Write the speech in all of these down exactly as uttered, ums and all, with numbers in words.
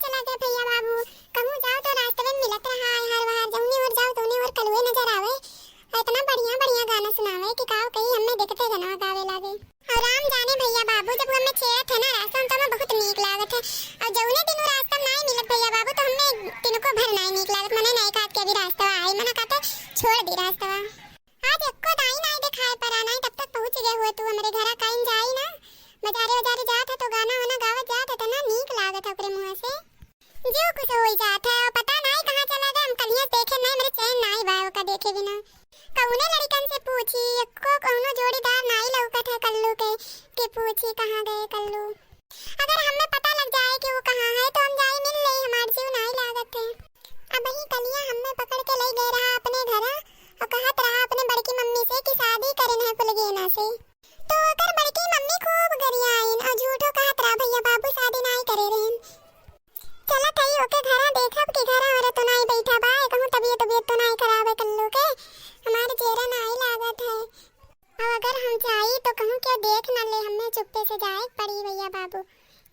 चला गए भैया बाबू, कहूँ जाओ तो रास्ते में मिलत रहा है, हर बार जौनी ओर जाओ तौनी ओर कलुए नजर आवे। और इतना बढ़िया बढ़िया गाना सुनावे कि काव कहीं हमें देखते गनवा गावे लागे। और राम जाने भैया बाबू, जब हमें छेड़त है ना रास्ता में, तो हमें बहुत नीक लागत है। और जौने दिन वो रास्ता में नाई मिलत भैया बाबू, तो हमें तिनको भर नाई नीक लागत। मने नाई कहत के अभी रास्ता आई, मना कहते छोड़ दी रास्ता। आज एको दाई नाई दिखाए परा नाई, तब तक पहुँच गए हुए तू हमरे घरा। काइन जाई ना, बाजारे बाजारे जात है तो गाना वाना गावत जात है, इतना नीक लागत है ओकरे मुँह से। जीव खुश होई जात है, और पता नाई कहाँ चला गए, हम कलिया देखे नाई, मेरे चैन नाई बा ओका देखे बिना। कौने लड़िकन से पूछी, एको कौनो जोड़ीदार नाई लौकत है कल्लू के, कि पूछी कहाँ गए कल्लू। अगर हमें पता लग जाए कि वो कहाँ है, तो हम जाई मिल ले, हमार जीव नाई लागत है। अब ही कलिया हमें पकड़ के ले गए रहा अपने घरा, और कहत रहा अपने बड़की मम्मी से कि शादी करेन है फुलगेना से। तो ओकर बड़की मम्मी खूब गरियाइन और झूठो कहत रहा भैया बाबू शादी नाई करे रहन। चलत हई ओके घरा देखब कि घरा और तो नाई बैठा बा, कहूँ तबियत तबियत तो नाई खराब है कल्लू के, हमार जेरा नाई लागत है। अब अगर हम जाई तो कहूँ क्या देख न ले, हमें चुप्पे से जाए के पड़ी भैया बाबू,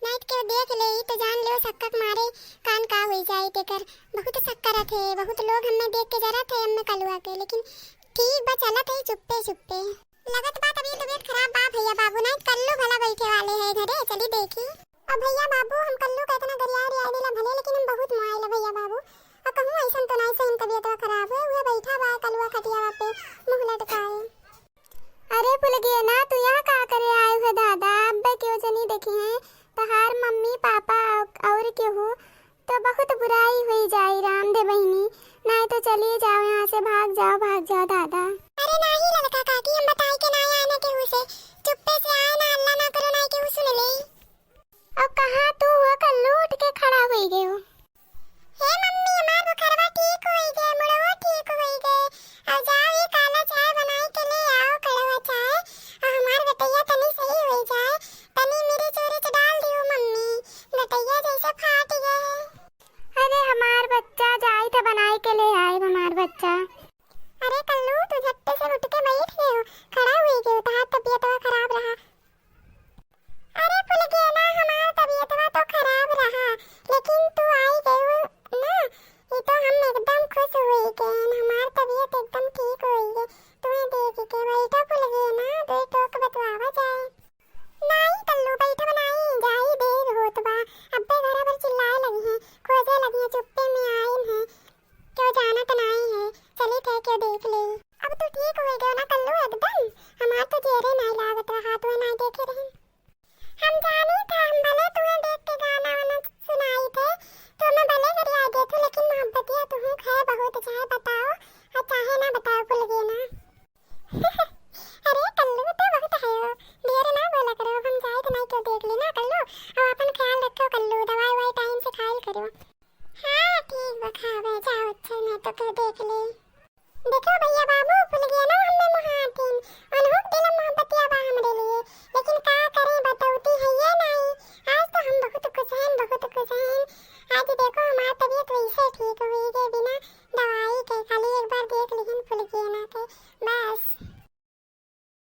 नाई तो क्या देख ले तो जान ले सक्का के मारे कान का हुई जाए तेकर। बहुत सक्का रहत है, बहुत लोग हमें देख के जरत है हमें कलुआ के, लेकिन ठीक बा चलत है चुप्पे चुप्पे। लगत बा तबियत तबियत खराब बा भैया बाबू, नाई कल्लू भला बैठे वाले है घरे, चली देखी। अब भैया बाबू हम कल्लू का इतना गरिया उरिया दिला भले, लेकिन हम बहुत मोआइल भैया बाबू। और कहूँ ऐसन तो नाई सही तबियत खराब है, वह बैठा बा कलुआ खटिया पे मुँह लटकाए। अरे फुलगेना, तू यहाँ का करे आए हो दादा? अब्बे क्यों जनी देखी हैं तहार मम्मी पापा और केहू तो बहुत बुराई हुई जाई राम दे बहिनी, नाई तो चलिए जाओ यहाँ से, भाग जाओ, भाग जाओ दादा। अरे नाही ललका काकी, हम बताई के नाई आए ना केहू से, चुप्पे से आए ना, हल्ला ना करो, नाई केहू सुन ले। अब कहाँ तू हो कल्लू उठ के खड़ा हुई गयो? हे मम्मी, हमार बुखारवा ठीक हुई गए, मुड़वो ठीक हुई गए। अब जाओ ये काला चाय बनाई के ले आओ, कड़वा चाय, और हमार गटैया तनी सही हुई जाए, तनी मिर्च उर्च डाल दियो मम्मी, गटैया जैसे फाट गए है। अरे हमार बच्चा, जाई त बनाई के ले आए हमार बच्चा। अरे कल्लू, तू झट्टे से उठ के बैठ गए हो, खड़ा हुई गए हो, तहार तबियतवा खराब रहा। अरे फुलगेना, हमार तबियतवा तो खराब रहा, लेकिन तू आई गई हो ना, ये तो हम एकदम खुश हुई गए, हमार तबियत एकदम ठीक हुई है। तुम्हें देख के बैठो फुलगेना, दो टोक बतवावा जाए। नाई कल्लू, बैठब नाई, जाई देर होत बा, अब्बे घरा भर चिल्लाए लगी हैं, खोजे लगी हैं, चुप्पे में आइन हैं, क्यों जानत नाई है, चली थे क्यों देख ले। अब तू ठीक हुई गयो ना कल्लू एकदम, हमार तो जेरे नाई लागत रहा, तुहे नाई देखे रही। हम जानी था, हम भले तुहे देख के गाना वाना सुनाई थे, तो मैं भले गरिया दे तू, लेकिन मोहब्बतिया तुहू है बहुत, चाहे बताओ और चाहे ना बताओ, फुलगेना। अरे कल्लू तो बहुत है हो, ढेर ना बोला करो, हम जाए तो नाई क्यों देख ली ना कल्लू, अब अपन ख्याल रखो कल्लू, दवाई ववाई टाइम से खाइल करो। हाँ ठीक बा, खावे जाओ, अच्छा ना तो क्यों देख ले। देखो भैया बाबू, फुलगेना हमें मुहातिन, अनहुक दिल मोहब्बतिया बा हमरे लिए, लेकिन का